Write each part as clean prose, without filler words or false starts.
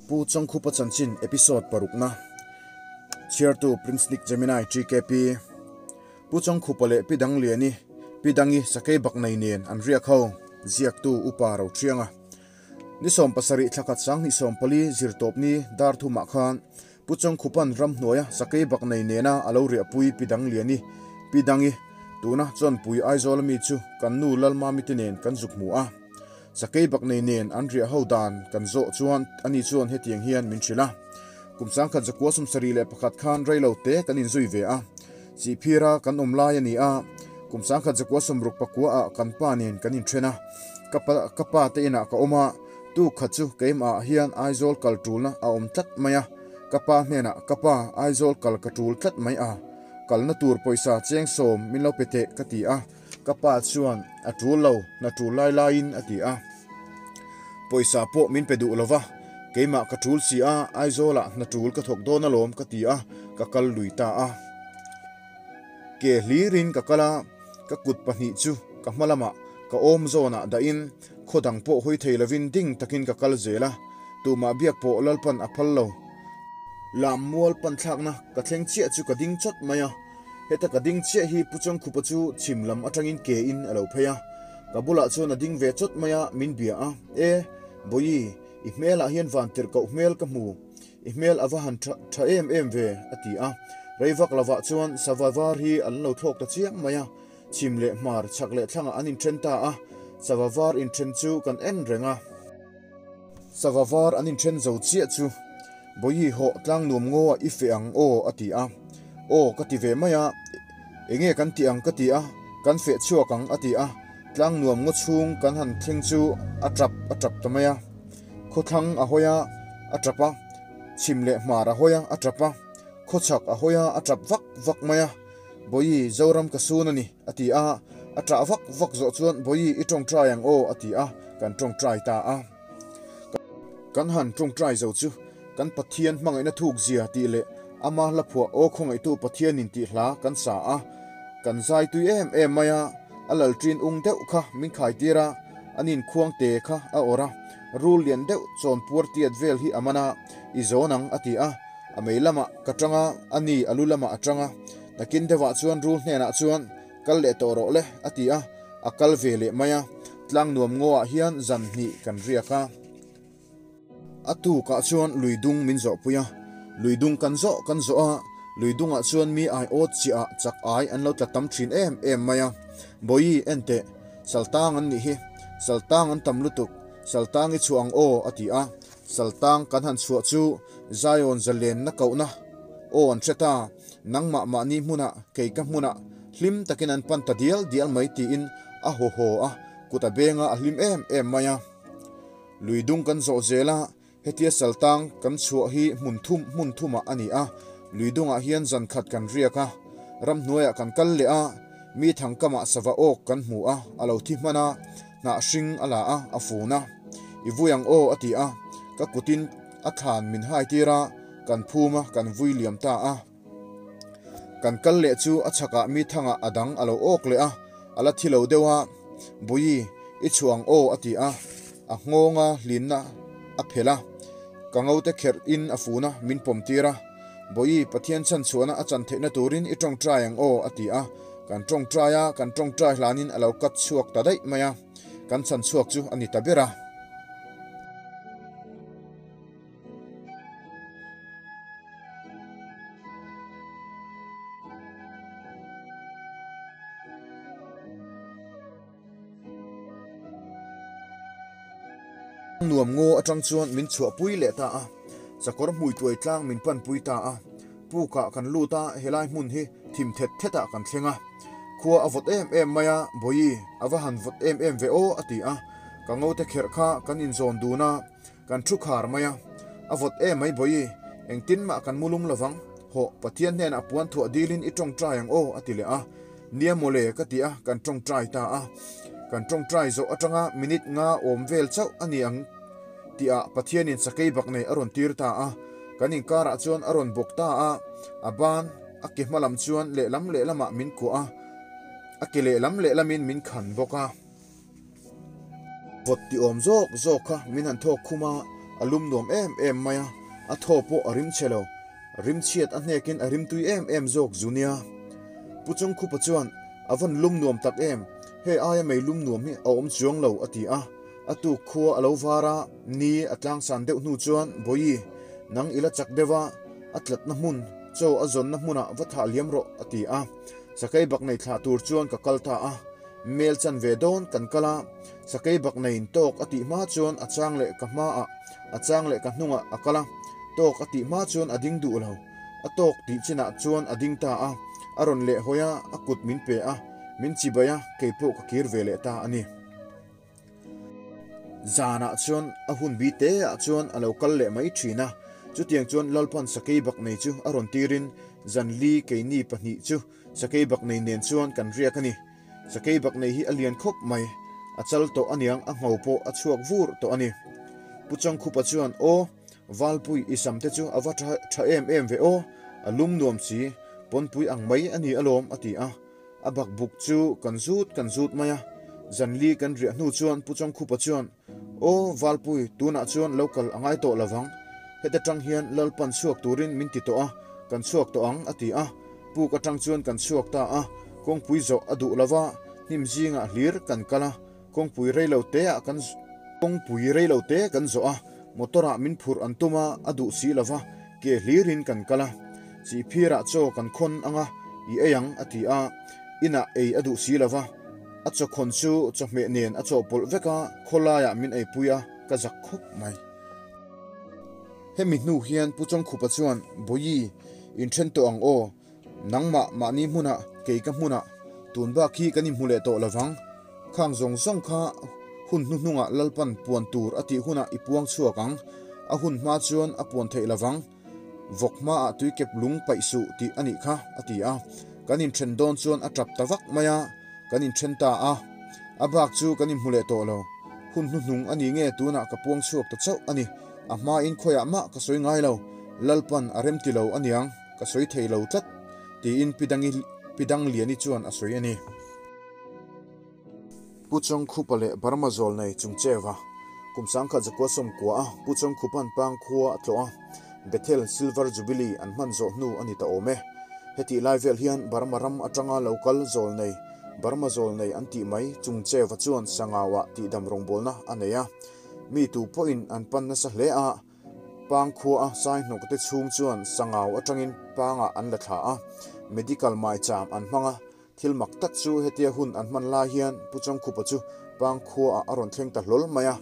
Pu Changkhupa Chanchin Episode parukna Chhiartu Prince Nick Gemini TKP Pu Changkhupa leh Pi Dangliani Pi Dangi Sakei Baknei nen an riak ho Ziaktu Upa Roṭhianga Ni 17 thlakhat sanghnih 14 zirtawpni dar thumah khan Pu Changkhupan ramhnuaia Sakei Baknei nena a lo riahpui Pi Dangliani Pi Dangi tuna Chawnpui Aizawl ami chu kan nu Lalmami te nen kan zuk hmu a. Sakei Baknei nen an riah ho dan kan zawh chuan ani chuan hetiang hian min hrilh a, Kum sangkhat zakua 71 khan reilo te kan inzui ve a, Sihphira kan awm lai a ni a, kum sangkhat zakua 69 ah kan pa nen kan inthen a, ka pa ka pa te inah ka awm a, tuk khat chu keimah ah hian Aizawl kal tulna a awm tlat mai a, ka pa hnenah ka pa Aizawl kal ka tul tlat mai a, kalna tur pawisa cheng sawm min lo pe teh ka ti a. Ka pa chuan a tul lo, hna tul lai laiin a ti a. Pawisa pawh min pe duh lo va, keimah ka tul si a, Aizawlah hna tul ka thawk dawn alawm ka ti a, ka kal lui ta a. Ke hlirin ka kal a, ka kut pahnih chu ka hma lamah ka awm zawnah dahin khaw dang pawh hawi thei lovin ding takin ka kal zel a, tumah biak pawh Lalpan a phal lo. Lam mual panthlakna ka thleng chiah chu ka ding chawt mai a. Heta ka ding chiah hi Pu Changkhupa chu chhim lam atangin ke in a lo phei a, ka bulah chuan a ding ve chawt mai a, min bia a, E, Bawihi, i hmelah hian van tirh koh hmel ka hmu, i hmel a va han tha tha em em ve, a ti a. Rei vak lovah chuan sava var hi an lo thlawk ta chiang mai a, chhim leh hmar, chhak leh thlangah an inthen ta a, sava var inthen chu kan en reng a. Sava var an inthen zo chiah chu Bawihi hawh tlang nuam ngaw a i feh ang aw a ti a. Aw ka ti ve mai a, enge kan tih ang ka ti a, kan feh chhuak ang a ti a, tlang nuam ngaw chhung kan han thleng chu a tap a tap ta mai a. Khawthlang a hawi a, a tap a, chhim leh hmar a hawi a, a tap a, khawchhak a hawi a, a tap vak vak mai a. Bawihi Zoram ka sun a ni a ti a, a tah vak vak zawh chuan Bawihi i tawngtai ang aw a ti a, kan tawngtai ta a. Kan han tawngtai zo chu kan Pathian hmangaihna thuk zia tih leh ama hla phuah aw khawngaihtu Pathianin tih hla kan sa a, kan zai tui em em mai a, a lalṭin ung deuh kha min khai tir a, a nin khuang te kha a awrh a, rul lian deuh chawn puar tiat vel hi a man a, i zawn ang a ti a. A mei lamah ka tang a, a ni a lu lamah a tang a. Nakin deuhah chuan rul hnenah chuan, Kal leh tawh rawh le, a ti a, a kal ve leh mai a. Tlang nuam ngawah hian zan hnih kan riak a. A tukah chuan lui dung min zawhpui a. Lui dung kan zawh kan zawh a, lui dungah chuan mi aiawt chiah ah chak ai an lo tla tam thin em em mai a. Bawihi, en teh, Saltang an nih hi, Saltang an tam lutuk, Saltang i chhuah ang aw, a ti a. Saltang kan han chhuah chu Zion zalenna kohna aw an hre ta, nangmah mahni hmunah, kei ka hmunah hlim takin an pan ta dial dial mai tiin a haw haw a, kut a benga a hlim em em mai a. Lui dung kan zawh zel a, hetia Saltang kan chhuah hi hmun thum hmun thumah a ni a, lui dungah hian zan khat kan riak a, ramhnuaiah kan kal leh a, mi thangkamah sava awk kan hmu a, a lo thi hman a, hnah hring a la a, a fun a, i vui ang aw a ti a, ka kutin a thlan min hai tir a, kan phum a, kan vui liam ta a. Kan kal leh chu a chhakah mi thangah a dang a lo awk leh a, a la thi lo deuh a, Bui, i chhuah ang aw a ti a, a nghawnga hlinna a phelh a, ka ngote kherh in a fun a, min pawm tir a, Bui, Pathian chhan chhuahna a chan theihna turin i tawngtai ang aw a ti a, kan tawngtai a, kan tawngtai hlanin a lo cut chhuak ta daih mai a, kan chhan chhuak chu a ni ta ber a. Nuam ngaw atang chuan min chhuahpui leh ta a, sakawr hmui tuai tlang min panpui ta a, pukah kan lut a, helai hmun hi thim thet thetah kan thleng a, khua a vawt em em mai a, Bawihi a va han vawt em em ve aw a ti a, ka ngote kherh kha kan inzawn dun a, kan thu khar mai a, a vawt em mai Bawihi, engtin mah kan mulum lovang, hawh Pathian hnenah puan thuah dilin i tawngtai ang aw a ti leh a. Nia mawle ka ti a, kan tawngtai ta a. Kan tawngtai zawh atanga minute nga awm vel chauh a ni ang tihah Pathianin sakei bak nei a rawn tir ta a. Kan inkarah chuan a rawn bawk ta a, a ban a ke hma lam chuan lehlam lehlamah min kuah a, a ke lehlam lehlamin min khan bawk a. Vawt ti awm zawk zawk kha min han thawk khum a, A lum nuam em em mai a, a thaw pawh a rim chhe lo. Rim chhiat a hnekin a rim tui em em zawk zu nia. Pu Chawngkhupa chuan, A vawn lum nuam tak em, hei aia mei lum nuam hi a awm chuang lo, a ti a. A tuk khua a lo var a, ni a tlangsan deuh hnu chuan, Bawihi, nang i la chak deuh a, a tlatna hmun, chaw a zawnna hmunah va thah liam rawh, a ti a. Sakei bak nei thlah tur chuan ka kal ta a. Mel chan ve dawn kan kal a, sakei bak neiin tawk a tih hma chuan a chang leh ka hmaah, a chang leh ka hnungah a kal a, tawk a tih hma chuan a ding duh lo. A tawk tih chinah chuan a ding ta a, a rawn leh hawi a, a kut min pe a, min chibai a, kei pawh ka kir ve leh ta a ni. Zanah chuan a hun bi te ah chuan a lo kal leh mai thin a, chutiang chuan Lalpan sakei bak nei chu a rawn tirin zanli keini pahnih chu Sakei bak nei nen chuan kan riak a ni. Sakei bak nei hi a lian khawp mai. A chal tawh aniang a ngho pawh a chhuak vur tawh a ni. Pu Changkhupa chuan, Aw, Valpui i sam te chu a va tha tha em em ve aw, a lum nuam si, pawnpui ang mai a ni alawm a ti a. A bak buk chu kan zut kan zut mai a. Zanli kan riah hnu chuan Pu Changkhupa chuan, Aw, Valpui, tunah chuan lo kal a ngai tawh lovang. Heta tang hian Lalpan chhuak turin min ti tawh a, kan chhuak tawh ang a ti a. Puk atang chuan kan chhuak ta a, kawngpui zawh a duh lova, hnim zingah hlir kan kal a, kawngpui reilo te ah kan kawngpui reilo te kan zawh a, motor ah min phurh an tum a, a duh si lova, ke hlirin kan kal a, chihphirah chaw kan khawn anga i ei ang a ti a, inah ei a duh si lova, a chaw khawn chu chawhmeh nen a chawhpawlh vek a, khawlaiah min eipui a, ka zak khawp mai. Hemi hnu hian Pu Chawngkhupa chuan, Bawihi, inthen tawh ang aw. Nangmah mahni hmunah, kei ka hmunah, tun bak hi kan inhmu leh tawh lovang. Khang zawng zawng kha hun hnuhnungah Lalpan puan tur a tih hunah i puang chhuak ang. A hun hma chuan a puan theih lovang. Vawk hmaah tuikep lung paih suh tih a nih kha, a ti a. Kan inthen dawn chuan a tap ta vak mai a, kan inthen ta a. A bak chu kan inhmu leh tawh lo. Hun hnuhnung a ni nge tunah ka puang chhuak ta chauh a ni. A hmain khawiah mah ka sawi ngai lo, Lalpan a remti lo aniang, ka sawi thei lo tlat, tiin Pi Dangi Pi Dangliani chuan a sawi a ni. Pu Chawngkhupa leh Burma zawl nei Chungcheva kum sangkhat zakua sawmkua a Pu Chawngkhupa'n pang khua a tlawh a, Bethel Silver Jubilee an hman zawh hnu a ni ta awm e. Hetih lai vel hian Burma ram atanga lo kal zawl nei Burma zawl nei an tih mai Chungcheva chuan Sangauah tihdam rawngbawlna a nei a. Mi tu pawhin an pan nasa hle a, Pang khua a sai hnawk te chhung chuan sangau atangin pangah an la thla a, medical maicham an hmang a, thil mak tak chu hetia hun an hman lai hian Pu Chawngkhupa chu Pang khuaah a rawn thleng ta hlawl mai a,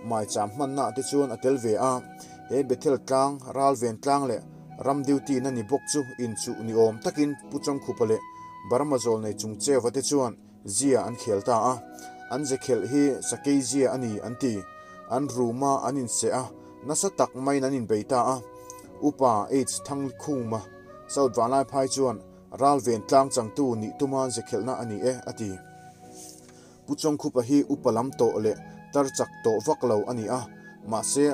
maicham hmanna te chuan a tel ve a, he Bethel tlang, Ralven tlang leh ram duty na ni bawk chu inchuh ni awm takin Pu Chawngkhupa leh Burma zawl nei chung Cheuva te chuan Zia an khel ta a, an ze khelh hi sakei zia a ni an ti. An room-a an inseh a, nasa tak maiin an inbei ta a. Upa H Thangkhuma, South Vanlaiphai chuan Ralven tlang changtu nih tuma ze khelhna a ni e a ti. Pu Chawngkhupa hi upa lam tawh leh tar chak tawh vak lo a ni a, mahse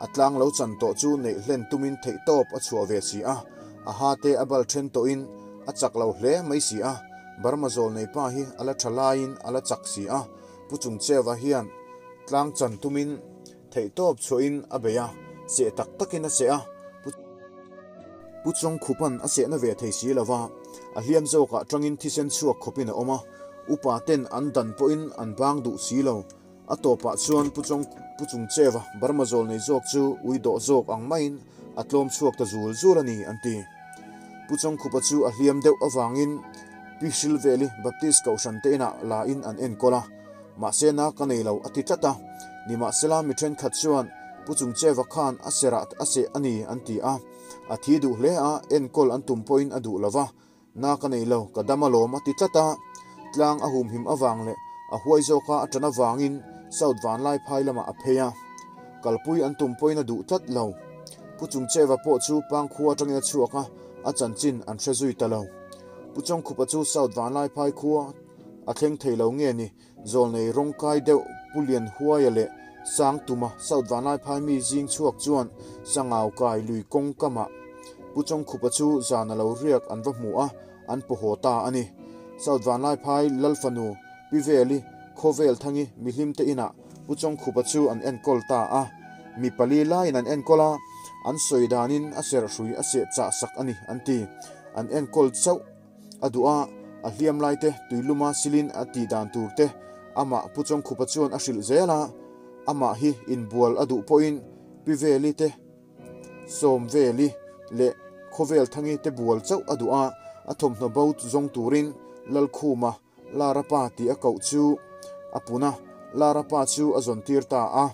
a tlang lo chan tawh chu neih hlen tumin theihtawp a chhuah ve si a, a ha te a bal then tawhin a chak lo hle mai si a. Burma zawl nei pa hi a la tha laiin a la chak si a, Pu Chungcheva hian tlang chan tumin theihtawp chhuahin a bei a, seh tak takin a seh a, Pu Chawngkhupa'n a sehna ve thei si lo va, a hliam zawkah tangin thisen chhuak khawpin a awm a, upa ten an dan pawhin an bang duh si lo. A tawpah chuan Pu Chawng Pu Chungcheva Burma zawl nei zawk chu ui dawh zawk ang maiin a tlawm chhuak ta zul zul a ni an ti. Pu Chawngkhupa chu a hliam deuh avangin Pi Hrilveli Baptist Kohhran te inah la in an enkawl a, mahse na ka nei lo a ti tlat a. Nimahsela mi thenkhat chuan Pu Chungcheva khan a serah a seh a ni an ti a, a thi duh hle a, enkawl an tum pawhin a duh lo va, Na ka nei lo, ka dam alawm a ti tlat a, tlang a humhim avang leh a huai zawka a tan avangin South Vanlaiphai lamah a phei a, kalpui an tum pawhin a duh tlat lo. Pu Chungcheva pawh chu Pangkhua atangin a chhuak a, a chanchin an hre zui ta lo. Pu Chawngkhupa chu South Vanlaiphai khua a thleng thei lo nge ni, Zawlnei rawngkai deuh Pu Lianhuaia leh Sangtuma South Vanlaiphai mi zing chhuak chuan Sangau kai lui kawng kamah Pu Chawngkhupa chu zan a lo riak an va hmu a, an paw haw ta a ni. South Vanlaiphai Lalfanu Pi Veli Khawvel Thangi mihlimte inah Pu Chawngkhupa chu an enkawl ta a. Mi pali laiin an enkawl a, an sawi danin a serhhrui a seh chah sak a ni an ti. An enkawl chauh a duh a, a hliam lai te tuiluma silin a tih dan tur te amah Pu Chawngkhupa chuan a hrilh zel a, amah hi inbual a duh pawhin Pi Veli te Sawm Veli leh Khawvel Thangi te bual chauh a duh a, a thawmhnaw bo zawng turin Lalkhuma Lara pa tih a koh chu a pun a, Lara pa chu a zawn tir ta a.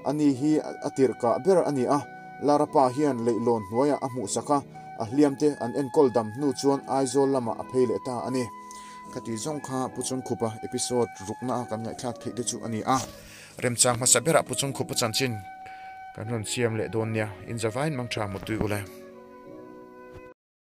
Ani hi a tirhkah ber a ni a, Lara pa hian leihlawn hnuaiah a hmuhsak a, a hliamte an enkawl dam hnu chuan Aizawl lamah a phei leh ta a ni. Khati zawng kha Pu Chungkhupa episode rukna a kan ngaihthlak theih te chu a ni a, remchang hmasa berah Pu Chungkhupa chanchin kan rawn siam leh dawn nia, inzavain mangtha mutui ule.